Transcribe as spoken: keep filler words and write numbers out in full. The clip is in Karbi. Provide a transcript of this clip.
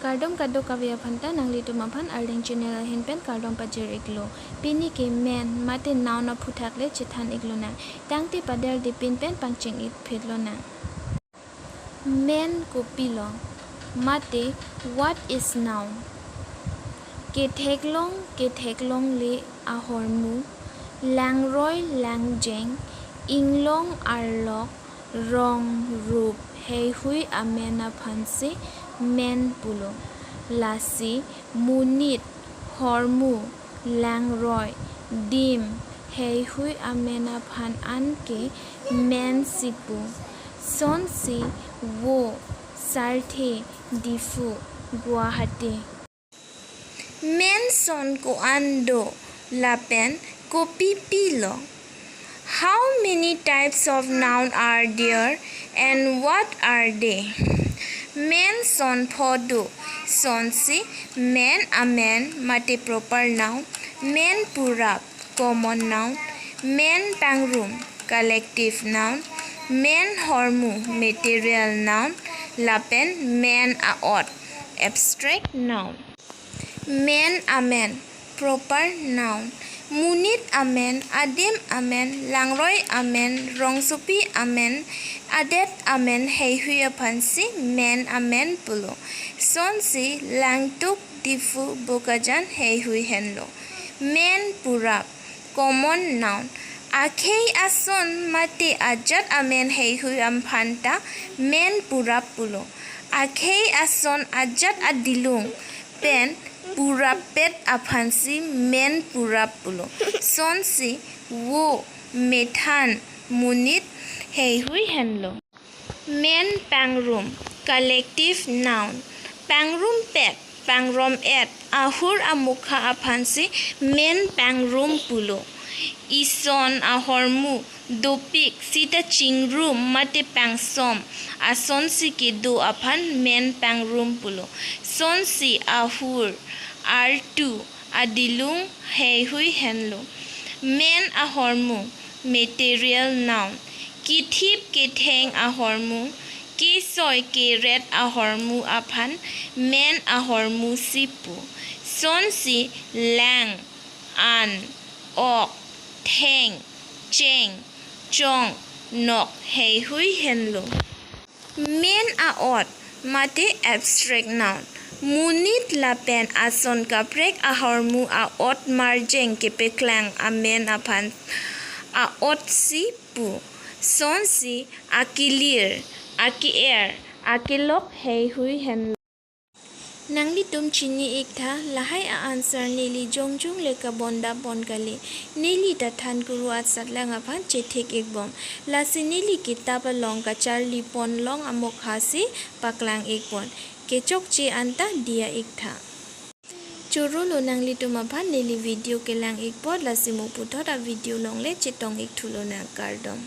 Kardom kadokave aphan ta, nanglitum aphan Arleng channel ahin pen kardom pajir iklo. Pini ke men mate noun aphuthak le chethan iklo nang. Tangte pader dipin pen pangcheng ik phit lonang. Men kopilo? Mate what is noun? Ketheklong ketheklongle ahormu, langroi langjeng, inglong arlok, rong rup heihui amen aphansi men pulo. Lasi monit, hormu, langroi, dim, heihui amen aphan anke men si pu. Sonsi vo, Sarthe, Diphu, Guwahati. Men son ko-an do lapen kopi pilo? How many types of noun are there and what are they? Men son pho do. Sonsi men amen mate proper noun, men purap common noun, men pangrum collective noun, men hormu material noun, lapen men a-ot abstract noun. Men amen proper noun. Monit amen, adim amen, langroi amen, rongsopi amen, adet amen heihui aphansi men amen pulo. Sonsi Langtuk, Diphu, Bokajan heihui henlo. Men purap common noun. Akhei ason mate ajat amen heihui aphan ta men purap pulo. Akhei ason ajat adilung pen purap pet aphansi men purap pulo. Sonsi vo, methan, monit heihui henlo. Men pangrum collective noun. Pangrum pet, pangrum et ahur amokha aphansi men pangrum pulo. Ison ahormu dopik sita chingrum mate pangsom asonsi kedo aphan men pangrum pulo. Sonsi ahur, artu, adilung heihui henlo. Men ahormu material noun. Kithip ketheng ahormu, kesoi keret ahormu aphan men ahormu si pu. Sonsi lang, an, ok, theng, cheng, chong, nok heihui henlo. Men a-ot mate abstract noun. Monit lapen ason kaprek ahormu a-ot marjeng kepeklang amen aphan a-ot si pu. Sonsi akelir, ake-er, akelok heihui henlo. Nanglitum chini iktha, lahai a-answer neli jongjong le kabondapon kali. Neli ta than kuru atsatlang aphan chethik ikbom. Lasi neli kitap along kacharlipon long amokhasi paklang ikpon. Kechokche anta diya iktha. Choro lo nanglitum aphan neli video kelang ikpot, lasi mo puthot a-video along le chetong ikthu lonang, kardom.